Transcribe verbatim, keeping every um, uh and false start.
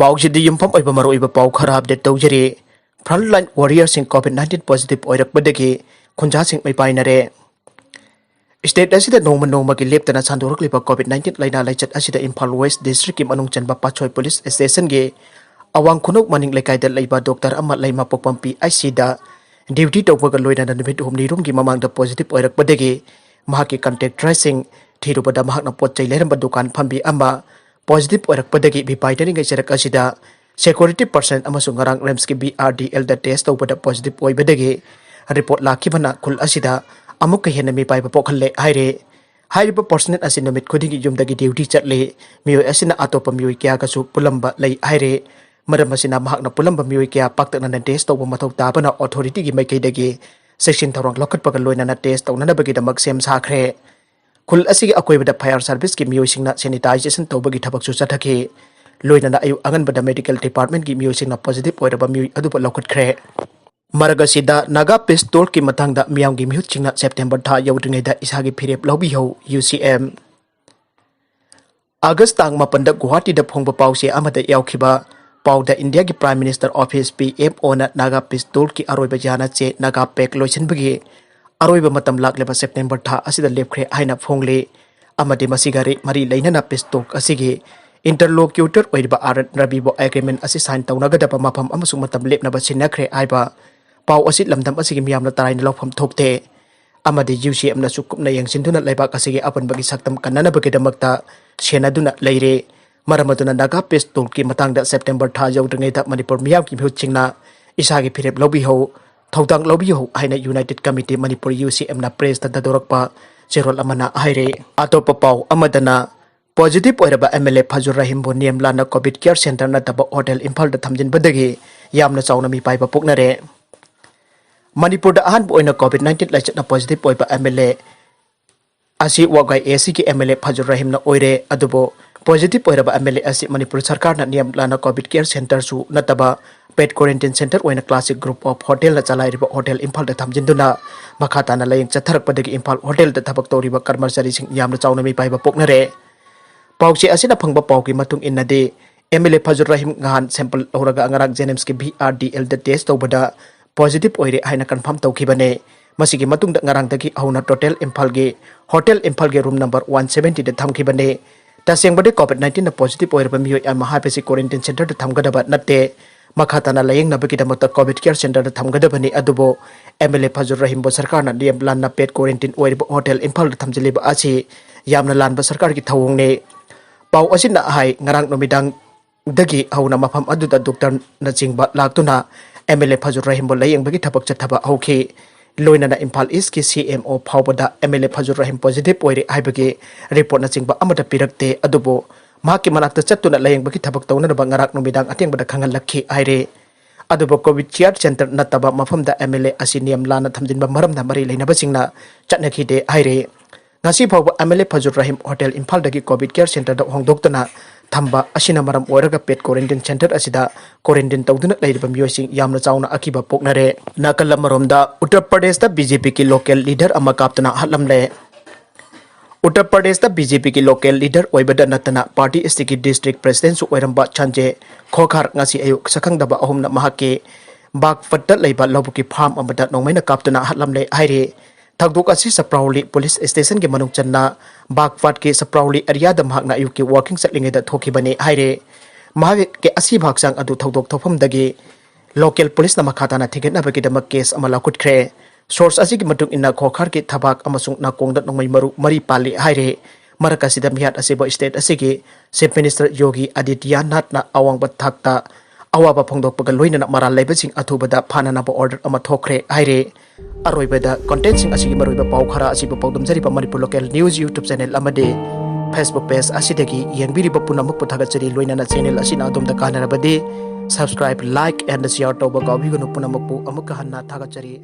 ꯄꯥꯎꯁꯤꯗꯤ ꯌꯨꯝꯐꯝ ꯑꯣꯏꯕ ꯃꯔꯨꯑꯣꯏꯕ ꯄꯥꯎ ꯈꯔ ꯑꯞꯗꯦꯠ ꯇꯧꯖꯔꯤ꯫ Frontline warriorꯁꯤꯡ COVID nineteen positive ꯑꯣꯏꯔꯛꯄꯗꯒꯤ ꯈꯨꯟꯖꯥꯁꯤꯡ ꯃꯩ ꯄꯥꯏꯅꯔꯦ꯫ State ꯑꯁꯤꯗ ꯅꯣꯡꯃ ꯅꯣꯡꯃꯒꯤ ꯂꯦꯞꯇꯅ ꯁꯟꯗꯣꯔꯛꯂꯤꯕ COVID nineteen ꯂꯥꯏꯅꯥ ꯂꯥꯏꯆꯠ ꯑꯁꯤꯗ ꯏꯝꯐꯥꯜ West Districtꯀꯤ ꯃꯅꯨꯡ ꯆꯟꯕ ꯄꯥꯠꯁꯣꯏ Police Stationꯒꯤ ꯑꯋꯥꯡ ꯈꯨꯅꯧ ꯃꯅꯤꯡ ꯂꯩꯀꯥꯏꯗ ꯂꯩꯕ Doctor ꯑꯃ ꯂꯩꯃ ꯄꯣꯛꯄꯝ PHCꯗ duty ꯇꯧꯕꯒ ꯂꯣꯏꯅꯅ ꯅꯨꯃꯤꯠ ꯍꯨꯝꯅꯤ ꯔꯣꯝꯒꯤ ꯃꯃꯥꯡꯗ positive ꯑꯣꯏꯔꯛꯄꯗꯒꯤ ꯃꯍꯥꯛꯀꯤ contractorꯁꯤꯡ ꯊꯤꯔꯨꯕꯗ ꯃꯍꯥꯛꯅ ꯄꯣꯠ ꯆꯩ ꯂꯩꯔꯝꯕ ꯗꯨꯀꯥꯟ ꯐꯝꯕꯤ ꯑꯃ positive ꯑꯣꯏꯔꯛꯄꯗꯒꯤ ꯃꯤꯄꯥꯏꯅꯔꯤꯉꯩ ꯆꯔꯛ ꯑꯁꯤꯗ security personnel ꯑꯃꯁꯨꯡ ꯉꯔꯥꯡ RIMSꯀꯤ BRDLꯗ test ꯇꯧꯕꯗ positive ꯑꯣꯏꯕꯗꯒꯤ report ꯂꯥꯛꯈꯤꯕꯅ ꯈꯨꯜ ꯑꯁꯤꯗ ꯑꯃꯨꯛꯀ ꯍꯦꯟꯅ ꯃꯤꯄꯥꯏꯕ ꯄꯣꯛꯍꯜꯂꯦ ꯍꯥꯏꯔꯦ꯫ ꯍꯥꯏꯔꯤꯕ personnel ꯑꯁꯤ ꯅꯨꯃꯤꯠ ꯈꯨꯗꯤꯡꯒꯤ ꯌꯨꯝꯗꯒꯤ duty ꯆꯠꯂꯤ꯫ ꯃꯤꯑꯣꯏ ꯑꯁꯤꯅ ꯑꯇꯣꯞꯄ ꯃꯤꯑꯣꯏ ꯀꯌꯥꯒꯁꯨ ꯄꯨꯜꯂꯝꯕ ꯂꯩ ꯍꯥꯏꯔꯦ꯫ ꯃꯔꯝ ꯑꯁꯤꯅ ꯃꯍꯥꯛꯅ ꯄꯨꯜꯂꯝꯕ ꯃꯤꯑꯣꯏ ꯀꯌꯥ ꯄꯥꯛꯇꯛꯅꯅ test ꯇꯧꯕ ꯃꯊꯧ ꯇꯥꯕꯅ authorityꯒꯤ ꯃꯥꯏꯀꯩꯗꯒꯤ ꯆꯦꯛꯁꯤꯟ ꯊꯧꯔꯥꯡ ꯂꯧꯈꯠꯄꯒ ꯂꯣꯏꯅꯅ test ꯇꯧꯅꯅꯕꯒꯤꯗꯃꯛ ꯁꯦꯝ ꯁꯥꯈ꯭ꯔꯦ꯫ ꯈꯨꯜ ꯑꯁꯤꯒꯤ ꯑꯀꯣꯏꯕꯗ fire serviceꯀꯤ ꯃꯤꯑꯣꯏꯁꯤꯡꯅ sanitization ꯇꯧꯕꯒꯤ ꯊꯕꯛꯁꯨ ꯆꯠꯊꯈꯤ꯫ ꯂꯣꯏꯅꯅ ꯑꯌꯨꯛ ꯑꯉꯟꯕꯗ medical departmentꯀꯤ ꯃꯤꯑꯣꯏꯁꯤꯡꯅ positive ꯑꯣꯏꯔꯕ ꯃꯤꯑꯣꯏ ꯑꯗꯨꯕꯨ ꯂꯧꯈꯠꯈ꯭ꯔꯦ꯫ ꯃꯔꯛ ꯑꯁꯤꯗ Naga Peace Talkꯀꯤ ꯃꯇꯥꯡꯗ ꯃꯤꯌꯥꯝꯒꯤ ꯃꯤꯍꯨꯠꯁꯤꯡꯅ September ꯊꯥ ꯌꯧꯗ꯭ꯔꯤꯉꯩꯗ ꯏꯁꯥꯒꯤ ꯐꯤꯔꯦꯞ ꯂꯧꯕꯤꯍꯧ, UCM꯫ August ꯇꯥꯡ ꯃꯥꯄꯟꯗ ꯒꯨꯋꯥꯍꯥꯇꯤꯗ ꯐꯣꯡꯕ ꯄꯥꯎꯆꯦ ꯑꯃꯗ ꯌꯥꯎꯈꯤꯕ ꯄꯥꯎꯗ Indiaꯒꯤ Prime Minister Office, PMOꯅ Naga Peace Talkꯀꯤ ꯑꯔꯣꯏꯕ ꯌꯥꯅ ꯆꯦ Naga Pact ꯂꯣꯏꯁꯤꯟꯕꯒꯤ ꯑꯔꯣꯏꯕ ꯃꯇꯝ ꯂꯥꯛꯂꯤꯕ September ꯊꯥ ꯑꯁꯤꯗ ꯂꯦꯞꯈ꯭ꯔꯦ ꯍꯥꯏꯅ ꯐꯣꯡꯂꯤ꯫ ꯑꯃꯗꯤ ꯃꯁꯤꯒ ꯔꯤ-, ꯃꯔꯤ ꯂꯩꯅꯅ Peace Talk ꯑꯁꯤꯒꯤ interlocutor ꯑꯣꯏꯔꯤꯕ R N Raviꯕꯨ agreement ꯑꯁꯤ sign ꯇꯧꯅꯒꯗꯕ ꯃꯐꯝ ꯑꯃꯁꯨꯡ ꯃꯇꯝ ꯂꯦꯞꯅꯕ ꯁꯤꯟꯅꯈ꯭ꯔꯦ ꯍꯥꯏꯕ ꯄꯥꯎ ꯑꯁꯤ ꯂꯝꯗꯝ ꯑꯁꯤꯒꯤ ꯃꯤꯌꯥꯝꯅ ꯇꯔꯥꯏꯅ ꯂꯧꯐꯝ ꯊꯣꯛꯇꯦ꯫ ꯑꯃꯗꯤ UCMꯅꯁꯨ ꯀꯨꯞꯅ ꯌꯦꯡꯁꯤꯟꯗꯨꯅ ꯂꯩꯕꯥꯛ ꯑꯁꯤꯒꯤ ꯑꯄꯨꯟꯕꯒꯤ ꯁꯛꯇꯝ ꯀꯟꯅꯅꯕꯒꯤꯗꯃꯛꯇ ꯁꯦꯟꯅꯗꯨꯅ ꯂꯩꯔꯦ꯫ ꯃꯔꯝ ꯑꯗꯨꯅ Naga Peace Talkꯀꯤ ꯃꯇꯥꯡꯗ September ꯊꯥ ꯌꯧꯗ꯭ꯔꯤꯉꯩꯗ ꯃꯅꯤꯄꯨꯔ ꯃꯤꯌꯥꯝꯒꯤ ꯃꯤꯍꯨꯠꯁꯤꯡꯅ ꯏꯁꯥꯒꯤ ꯐꯤꯔꯦꯞ ꯂꯧꯕꯤꯍꯧ, ꯊꯧꯗꯥꯡ ꯂꯧꯕꯤꯍꯧ ꯍꯥꯏꯅ United Committee Manipur, UCMꯅ pressꯇ ꯊꯥꯗꯣꯔꯛꯄ ꯆꯦꯔꯣꯜ ꯑꯃꯅ ꯍꯥꯏꯔꯦ꯫ ꯑꯇꯣꯞꯄ ꯄꯥꯎ ꯑꯃꯗꯅ positive ꯑꯣꯏꯔꯕ MLA ꯐꯖꯨꯔ ꯔꯍꯤꯝꯕꯨ ꯅꯤꯌꯝ ꯂꯥꯟꯅ COVID care center ꯅꯠꯇꯕ hotel ꯏꯝꯐꯥꯜꯗ ꯊꯝꯖꯤꯟꯕꯗꯒꯤ ꯌꯥꯝꯅ ꯆꯥꯎꯅ ꯃꯤꯄꯥꯏꯕ ꯄꯣꯛꯅꯔꯦ꯫ ꯃꯅꯤꯄꯨꯔꯗ ꯑꯍꯥꯟꯕ ꯑꯣꯏꯅ COVID nineteen ꯂꯥꯏꯆꯠꯅ positive ꯑꯣꯏꯕ MLA ꯑꯁꯤ ꯋꯥꯒꯥꯏ ACꯒꯤ MLA ꯐꯖꯨꯔ ꯔꯍꯤꯝꯅ ꯑꯣꯏꯔꯦ꯫ ꯑꯗꯨꯕꯨ positive ꯑꯣꯏꯔꯕ MLA ꯑꯁꯤ ꯃꯅꯤꯄꯨꯔ ꯁꯔꯀꯥꯔꯅ ꯅꯤꯌꯝ ꯂꯥꯟꯅ COVID care centerꯁꯨ ꯅꯠꯇꯕ paid quarantine center ꯑꯣꯏꯅ Classic Group of Hotelꯅ ꯆꯂꯥꯏꯔꯤꯕ hotel ꯏꯝꯐꯥꯜꯗ ꯊꯝꯖꯤꯟꯗꯨꯅ ꯃꯈꯥ ꯇꯥꯅ ꯂꯥꯌꯦꯡ ꯆꯠꯊꯔꯛꯄꯗꯒꯤ ꯏꯝꯐꯥꯜ hotelꯗ ꯊꯕꯛ ꯇꯧꯔꯤꯕ ꯀꯔꯃꯆꯥꯔꯤꯁꯤꯡ ꯌꯥꯝꯅ ꯆꯥꯎꯅ ꯃꯤꯄꯥꯏꯕ ꯄꯣꯛꯅꯔꯦ꯫ ꯄꯥꯎꯆꯦ ꯑꯁꯤꯅ ꯐꯪꯕ ꯄꯥꯎꯒꯤ ꯃꯇꯨꯡ ꯏꯟꯅꯗꯤ, ꯑꯦꯝ ꯑꯦꯜ ꯑꯦ ꯐꯖꯨꯔ ꯔꯍꯤꯝ ꯉꯍꯥꯟ ꯁꯦꯝꯄꯜ ꯂꯧꯔꯒ ꯉꯔꯥꯡ ꯖꯦꯅꯤꯝꯁꯀꯤ ꯚꯤ ꯑꯥꯔ ꯗꯤ ꯑꯦꯜꯗ ꯇꯦꯁ ꯇꯧꯕꯗ ꯄꯣꯖꯤꯇꯤꯚ ꯑꯣꯏꯔꯦ ꯍꯥꯏꯅ ꯀꯟꯐꯥꯔꯝ ꯇꯧꯈꯤꯕꯅꯦ꯫ ꯃꯁꯤꯒꯤ ꯃꯇꯨꯡꯗ ꯉꯔꯥꯡꯗꯒꯤ ꯍꯧꯅ ꯇꯣꯇꯦꯜ ꯏꯝꯐꯥꯜꯒꯤ, ꯍꯣꯇꯦꯜ ꯏꯝꯐꯥꯜꯒꯤ ꯔꯨꯝ ꯅꯝꯕꯔ ꯋꯥꯟ ꯁꯚꯦꯟꯇꯤꯗ ꯊꯝꯈꯤꯕꯅꯦ꯫ ꯇꯁꯦꯡꯕꯗꯤ ꯀꯣꯚꯤꯗ ꯅꯥꯏꯟꯇꯤꯟꯅ ꯄꯣꯖꯤꯇꯤꯚ ꯑꯣꯏꯔꯕ ꯃꯤꯑꯣꯏ ꯑꯃ ꯍꯥꯏꯕꯁꯤ ꯀ꯭ꯋꯥꯔꯦꯟꯇꯤꯟ ꯁꯦꯟꯇꯔꯗ ꯊꯝꯒꯗꯕ ꯅꯠꯇꯦ꯫ ꯃꯈꯥ ꯇꯥꯅ ꯂꯥꯌꯦꯡꯅꯕꯒꯤꯗꯃꯛꯇ ꯀꯣꯚꯤꯗ ꯀꯦꯌꯔ ꯁꯦꯟꯇꯔꯗ ꯊꯝꯒꯗꯕꯅꯤ꯫ ꯑꯗꯨꯕꯨ ꯑꯦꯝ ꯑꯦꯜ ꯑꯦ ꯐꯖꯨꯔ ꯔꯍꯤꯝꯕꯨ ꯁꯔꯀꯥꯔꯅ ꯅꯤꯌꯝ ꯂꯥꯟꯅ ꯄꯦꯗ ꯀ꯭ꯋꯥꯔꯦꯟꯇꯤꯟ ꯑꯣꯏꯔꯤꯕ ꯍꯣꯇꯦꯜ ꯏꯝꯐꯥꯜꯗ ꯊꯝꯖꯤꯜꯂꯤꯕ ꯑꯁꯤ ꯌꯥꯝꯅ ꯂꯥꯟꯕ ꯁꯔꯀꯥꯔꯒꯤ ꯊꯧꯑꯣꯡꯅꯤ꯫ ꯄꯥꯎ ꯑꯁꯤꯅ ꯍꯥꯏ, ꯉꯔꯥꯡ ꯅꯨꯃꯤꯗꯥꯡꯗꯒꯤ ꯍꯧꯅ ꯃꯐꯝ ꯑꯗꯨꯗ ꯗꯣꯛꯇꯔꯅꯆꯤꯡꯕ ꯂꯥꯛꯇꯨꯅ ꯑꯦꯝ ꯑꯦꯜ ꯑꯦ ꯐꯖꯨꯔ ꯔꯍꯤꯝꯕꯨ ꯂꯥꯌꯦꯡꯕꯒꯤ ꯊꯕꯛ ꯆꯠꯊꯕ ꯍꯧꯈꯤ꯫ ꯂꯣꯏꯅꯅ ꯏꯝꯐꯥꯜ ꯏꯁꯀꯤ ꯁꯤ ꯑꯦꯝ ꯑꯣ ꯐꯥꯎꯕꯗ M L A ꯐꯖꯨꯔ Rahim positive ꯑꯣꯏꯔꯦ ꯍꯥꯏꯕꯒꯤ ꯔꯤꯄꯣꯔꯠꯅꯆꯤꯡꯕ ꯑꯃꯠꯇ ꯄꯤꯔꯛꯇꯦ꯫ ꯑꯗꯨꯕꯨ ꯃꯍꯥꯛꯀꯤ ꯃꯅꯥꯛꯇ ꯆꯠꯇꯨꯅ ꯂꯥꯌꯦꯡꯕꯒꯤ ꯊꯕꯛ ꯇꯧꯅꯅꯕ ꯉꯔꯥꯡ ꯅꯨꯃꯤꯗꯥꯡ ꯑꯊꯦꯡꯕꯗ ꯈꯪꯍꯜꯂꯛꯈꯤ ꯍꯥꯏꯔꯦ꯫ ꯑꯗꯨꯕꯨ ꯀꯣꯚꯤꯗ ꯀꯦꯌꯔ ꯁꯦꯟꯇꯔ ꯅꯠꯇꯕ ꯃꯐꯝꯗ ꯑꯦꯝ ꯑꯦꯜ ꯑꯦ ꯑꯁꯤ ꯅꯤꯌꯝ ꯂꯥꯟꯅ ꯊꯝꯖꯤꯟꯕ ꯃꯔꯝꯅ ꯃꯔꯤ ꯂꯩꯅꯕꯁꯤꯡꯅ ꯆꯠꯅꯈꯤꯗꯦ ꯍꯥꯏꯔꯦ꯫ ꯉꯁꯤ ꯐꯥꯎꯕ M L A ꯐꯖꯨꯔ Rahim hotel ꯏꯝꯐꯥꯜꯗꯒꯤ ꯀꯣꯚꯤꯗ ꯀꯦꯌꯔ ꯁꯦꯟꯇꯔꯗ ꯍꯣꯡꯗꯣꯛꯇꯨꯅ ꯊꯝꯕ ꯑꯁꯤꯅ ꯃꯔꯝ ꯑꯣꯏꯔꯒ ꯄꯦꯗ ꯀ꯭ꯋꯥꯔꯦꯟꯇꯤꯟ ꯁꯦꯟꯇꯔ ꯑꯁꯤꯗ ꯀ꯭ꯋꯥꯔꯦꯟꯇꯤꯟ ꯇꯧꯗꯨꯅ ꯂꯩꯔꯤꯕ ꯃꯤꯑꯣꯏꯁꯤꯡ ꯌꯥꯝꯅ ꯆꯥꯎꯅ ꯑꯀꯤꯕ ꯄꯣꯛꯅꯔꯦ꯫ ꯅꯥꯀꯜ ꯑꯃꯔꯣꯝꯗ ꯎꯠꯇꯔ ꯄ꯭ꯔꯗꯦꯁꯇ ꯕꯤ ꯖꯦ ꯄꯤꯒꯤ ꯂꯣꯀꯦꯜ ꯂꯤꯗꯔ ꯑꯃ ꯀꯥꯞꯇꯨꯅ ꯍꯥꯠꯂꯝꯂꯦ꯫ ꯎꯠꯇꯔ ꯄ꯭ꯔꯗꯦꯁꯇ ꯕꯤ ꯖꯦ ꯄꯤꯒꯤ ꯂꯣꯀꯦꯜ ꯂꯤꯗꯔ ꯑꯣꯏꯕꯗ ꯅꯠꯇꯅ ꯄꯥꯔꯇꯤ ꯑꯁꯤꯒꯤ ꯗꯤꯁꯇ꯭ꯔꯤꯛ ꯄ꯭ꯔꯦꯁꯤꯗꯦꯟꯁꯨ ꯑꯣꯏꯔꯝꯕ ꯁꯟꯖꯦ ꯈꯣꯈꯥꯔ ꯉꯁꯤ ꯑꯌꯨꯛ ꯁꯛꯈꯪꯗꯕ ꯑꯍꯨꯝꯅ ꯃꯍꯥꯛꯀꯤ ꯕꯥꯒꯄꯠꯇ ꯂꯩꯕ ꯂꯧꯕꯨꯛꯀꯤ ꯐꯥꯔꯝ ꯑꯃꯗ ꯅꯣꯡꯃꯩꯅ ꯀꯥꯞꯇꯨꯅ ꯍꯥꯠꯂꯝꯂꯦ ꯍꯥꯏꯔꯤ꯫ ꯊꯧꯗꯣꯛ ꯑꯁꯤ ꯁꯄ꯭ꯔꯥꯎꯂꯤ ꯄꯨꯂꯤꯁ ꯁ꯭ꯇꯦꯁꯟꯒꯤ ꯃꯅꯨꯡ ꯆꯟꯅ ꯕꯥꯒꯄꯠꯀꯤ ꯁꯄ꯭ꯔꯥꯎꯂꯤ ꯑꯦꯔꯤꯌꯥꯗ ꯃꯍꯥꯛꯅ ꯑꯌꯨꯛꯀꯤ ꯋꯥꯀꯤꯡ ꯆꯠꯂꯤꯉꯩꯗ ꯊꯣꯛꯈꯤꯕꯅꯤ ꯍꯥꯏꯔꯤ꯫ ꯃꯍꯥꯛꯀꯤ ꯑꯁꯤꯕ ꯍꯛꯆꯥꯡ ꯑꯗꯨ ꯊꯧꯗꯣꯛ ꯊꯣꯛꯐꯝꯗꯒꯤ ꯂꯣꯀꯦꯜ ꯄꯨꯂꯤꯁꯅ ꯃꯈꯥ ꯇꯥꯅ ꯊꯤꯒꯠꯅꯕꯒꯤꯗꯃꯛ ꯀꯦꯁ ꯑꯃ ꯂꯧꯈꯠꯈ꯭ꯔꯦ꯫ ꯁꯣꯔꯁ ꯑꯁꯤꯒꯤ ꯃꯇꯨꯡ ꯏꯟꯅ ꯈꯣꯈꯥꯔꯒꯤ ꯊꯕꯥꯛ ꯑꯃꯁꯨꯡ ꯅꯥꯀꯣꯡꯗ ꯅꯣꯡꯃꯩ ꯃꯔꯨ ꯃꯔꯤ ꯄꯥꯜꯂꯤ ꯍꯥꯏꯔꯤ꯫ ꯃꯔꯛ ꯑꯁꯤꯗ ꯃꯤꯍꯥꯠ ꯑꯁꯤꯕꯨ ꯁ꯭ꯇꯦꯠ ꯑꯁꯤꯒꯤ ꯆꯤꯐ ꯃꯤꯅꯤꯁꯇꯔ ꯌꯣꯒꯤ ꯑꯥꯗꯤꯇ꯭ꯌꯅꯥꯊꯅ ꯑꯋꯥꯡꯕ ꯊꯥꯛꯇ ꯑꯋꯥꯕ ꯐꯣꯡꯗꯣꯛꯄꯒ ꯂꯣꯏꯅꯅ ꯃꯔꯥꯜ ꯂꯩꯕꯁꯤꯡ ꯑꯊꯨꯕꯗ ꯐꯥꯅꯅꯕ ꯑꯣꯔꯗꯔ ꯑꯃ ꯊꯣꯛꯈ꯭ꯔꯦ ꯍꯥꯏꯔꯤ꯫ ꯑꯔꯣꯏꯕꯗ ꯀꯣꯟꯇꯦꯟꯁꯤꯡ ꯑꯁꯤꯒꯤ ꯃꯔꯨꯑꯣꯏꯕ ꯄꯥꯎ ꯈꯔ ꯑꯁꯤꯕꯨ ꯄꯥꯎꯗꯝꯖꯔꯤꯕ Manipur local news YouTube channel ꯑꯃꯗꯤ ꯐꯦꯁꯕꯨꯛ ꯄꯦꯖ ꯑꯁꯤꯗꯒꯤ ꯌꯦꯡꯕꯤꯔꯤꯕ ꯄꯨꯝꯅꯃꯛꯄꯨ ꯊꯥꯒꯠꯆꯔꯤ꯫ ꯂꯣꯏꯅꯅ ꯆꯦꯅꯦꯜ ꯑꯁꯤꯅ ꯑꯗꯣꯝꯗ ꯀꯥꯟꯅꯔꯕꯗꯤ subscribe, like and share ꯇꯧꯕ ꯀꯥꯎꯕꯤꯒꯅꯨ꯫ ꯄꯨꯝꯅꯃꯛꯄꯨ ꯑꯃꯨꯛꯀ ꯍꯟꯅ ꯊꯥꯒꯠꯆꯔꯤ꯫